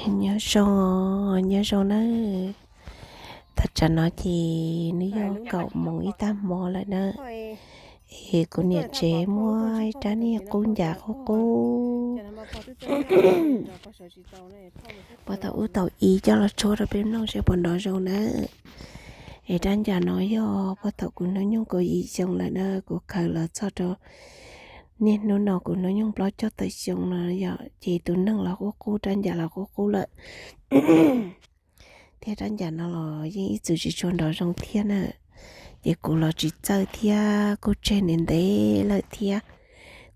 Nyob zoo, nyob zoo nawb. Thaj tsam no ces nws yog kaum moos ib tag hmo lawm na. Es kuv niam tsev muab ib rab niag qub ncas qub qub, puag thaum ub thaum i coj los tshuab rau peb mloog seb puas nrov zoo nawb. Es rab ncas no yog puag thaum kuv hnub nyoog kaum yim xyoo lawm na, kuv khaws los txog rau niaj hnub no kuv hnub nyoog plaub caug tawm xyoo no yom, ces tus neeg los qub qub, rab ncas los qub qub lawm. Thiab rab ncas no los yeej ib txwm tsis tshua nrov zoo thiab na. Ces kuv los tsis txawj thiab kuj tseg ntev ntev lawm thiab.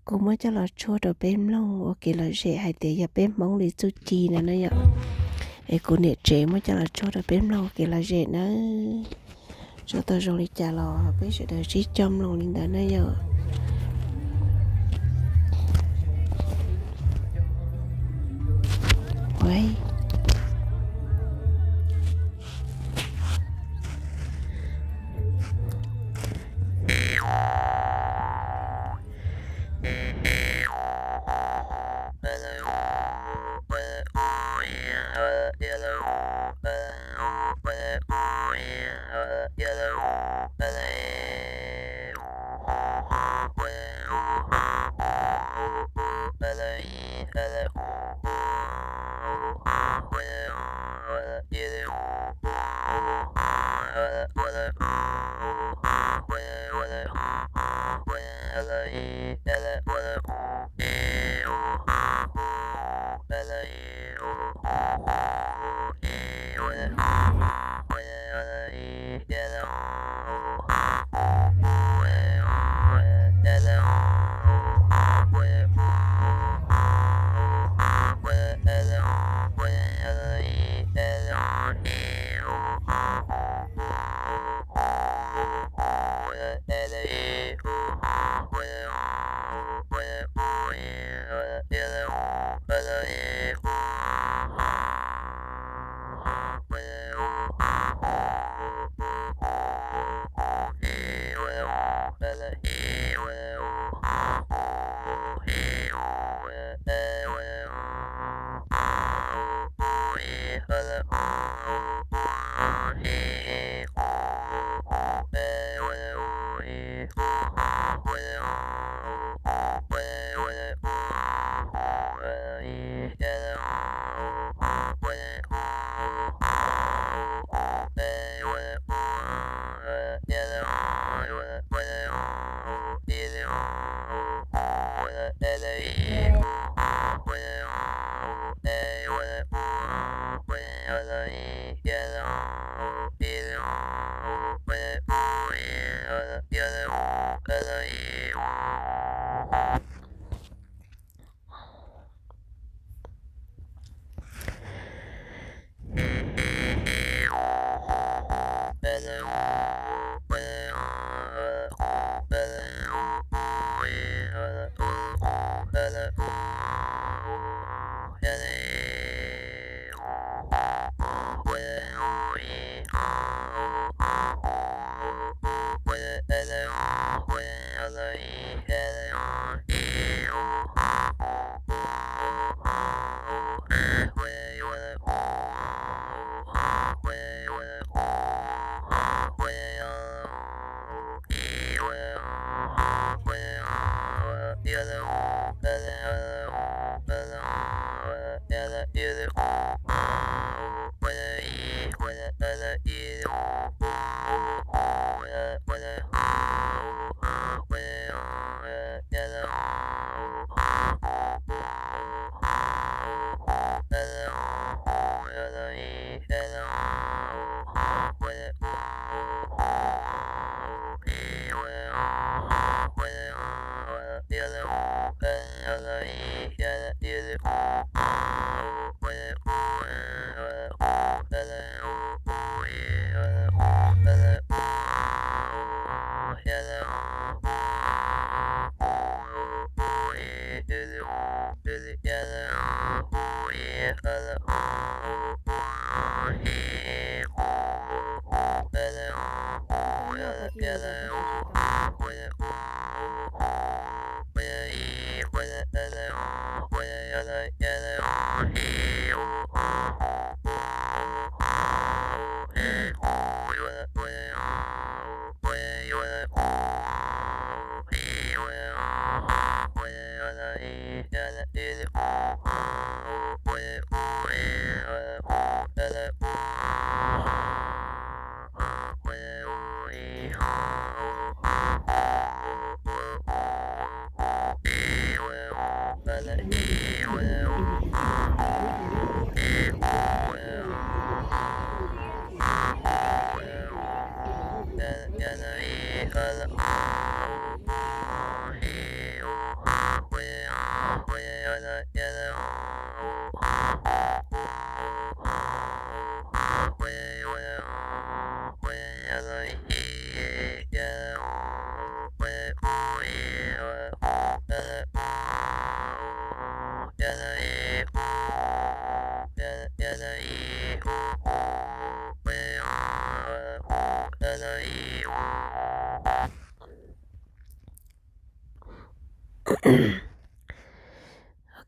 Kuv muab coj los tshuab rau peb mloog ua kev lom zem hais tias yog peb Hmoob li txuj ci no na yom. Es kuv niam tsev muab coj los tshuab rau peb mloog ua kev lom zem nawb. Tshuab tau zoo li cas los peb sawv daws sib coj mloog li ntawd na yom.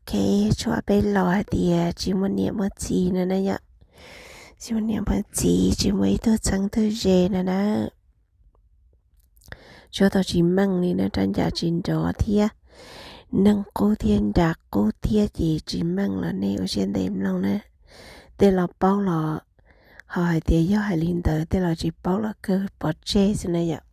Ok, tshuav peb los hais tias tsis muaj niam muaj txiv no na yom. Tsis muaj niam muaj txiv, tsis muaj ib tug txheeb tug ze no na. Tshuav tau tsis meej li na, rab ncas tsis nrov thiab. Neeg qub thiab ncas qub thiab ces tsis meej los nej ua siab ntev mloog na. Tej los paub los ho hais tias yog hais li ntawd, tej los tsis paub los kawg pov tseg xwb na yom.